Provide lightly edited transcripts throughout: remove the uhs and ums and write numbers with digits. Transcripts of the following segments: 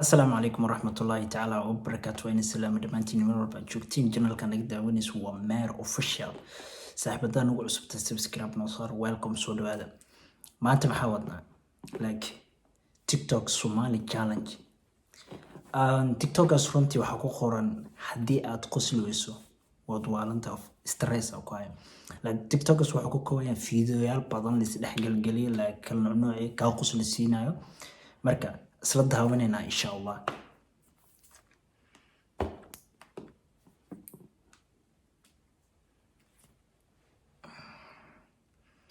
Asalaamu calaykum waraxmatullaahi tacaala wabarakaatu. Waa idin salaama dhammaantiin meel walba aad joogtiin. Channelka naga daawanayso waa Meer Official. Saaxiibadaan ugu cusubta, subscribe noo saar. Welcome, soo dhawaada. Maanta maxaa wadnaa? Like TikTok Somali challenge. TikTokaas runtii waxaa ku qoran haddii aad qosli weyso waad waalanta, stress ku haya. Like TikTokaas waxaa ku koobayaa fiidiyoyaal badan la isdhexgelgeliyo, like kala nuucnuuci kaa qosli siinayo. Marka isla daawanaynaa, insha Allah.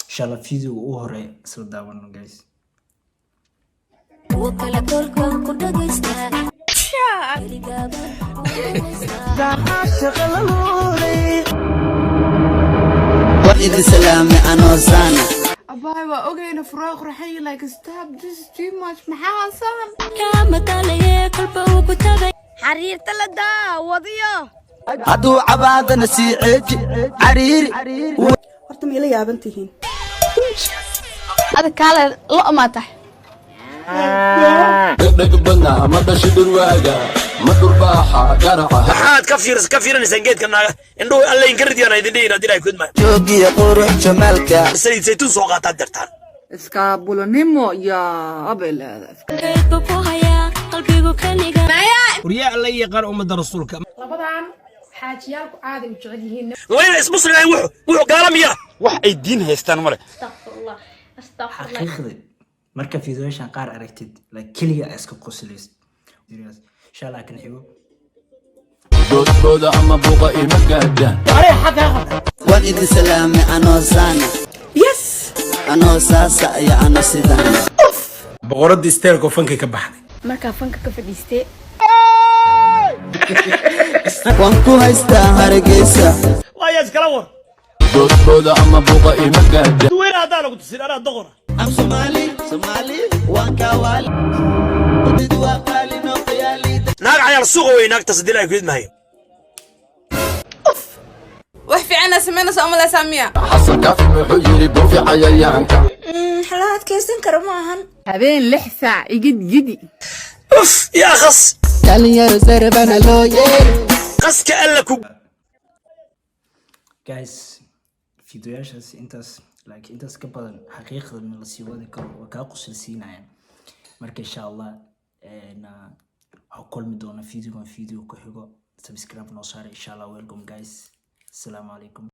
Insha Allah videoga ugu horeeya isla daawano, guys. Kuwa kale kolkaan ku dhagaystaa, keligaaban ku dhagaystaa. War idin salaame anoo saana. Abaay, waa ogayna furaa qurxan. Like, stop, this is too much. Maxaa hasaan? Kaama taalaye kolba uu ku tagay. Xariirta la daawadiyo. Hadduu cabaadana sii ceeji cariiri. Horta ma ila yaaban tihiin? Ada kaale lo maa tahay? Dhegdheg badnaa ma dhashi dhurwaaga ma dhurbaaxa garaca. Maxaad ka fiirinaysaan geedka naaga? Indhuhu alle inka ridiyaan idin dhihin haddii ilahay kudma. Joogiya qurux jamaalka. Saliid saytuun soo qaataad jartaan. Iskaabulanimo yaa abay leedahay. Kaydbu ku hayaa qalbigu keliga. Waryaa, alla yaqaan ummadda rasuulka. Labadan xaajiyaalku aaday u jecel yihiin. Wayna ismuslimayn, wuxuu gaala miya? Wax ay diin haystaan male. Astaqfirullah, astaqfirullah. Xaqiiqdi marka fiidiyoyaashan qaar aragtid, like keliga aa iska qoslaysid. Serious. Insha Allah kan xigo. Boodbooda ama buuqa ima gaadhaan. War idin salaame anoo saana. Yes. Anoo saasa iyo ano sidaan. Boqoradii isteelko fankay ka baxday. Markaa fanka ka fadhiistee. Waan ku haystaa Hargeysa. Waaya iskala war. Boodbooda ama buuqa ima gaadhaan. Duweyne haddaan lagu tusin anaa doqona. Am Somali, Somali waan kawaali did waa qaalino qiyaali. Naag cayaal suuqa wey naagtaas haddii ilahay kudmahayo. Wax fiicana samaynaysa umaleysaa miya? Xasan Kaafi muxuu yidhi? Buufi cayayaanka. La adkaysan karo ma ahan. Habeen 6 saac igid gidi. Uf, yaa khas. Dhalinyaro sarbana loo yeeri. Qaska alla ku. Guys, fiidiyoyaashaas intaas, like intaas ka badan xaqiiqda ma la sii wadi karo, waa kaa qosol siinayaan. Marka insha Allah waxaa kulmi doona videogan video ku xigo. Subscribe noo saara, insha Allah. Welcome guys, asalaamu calaykum.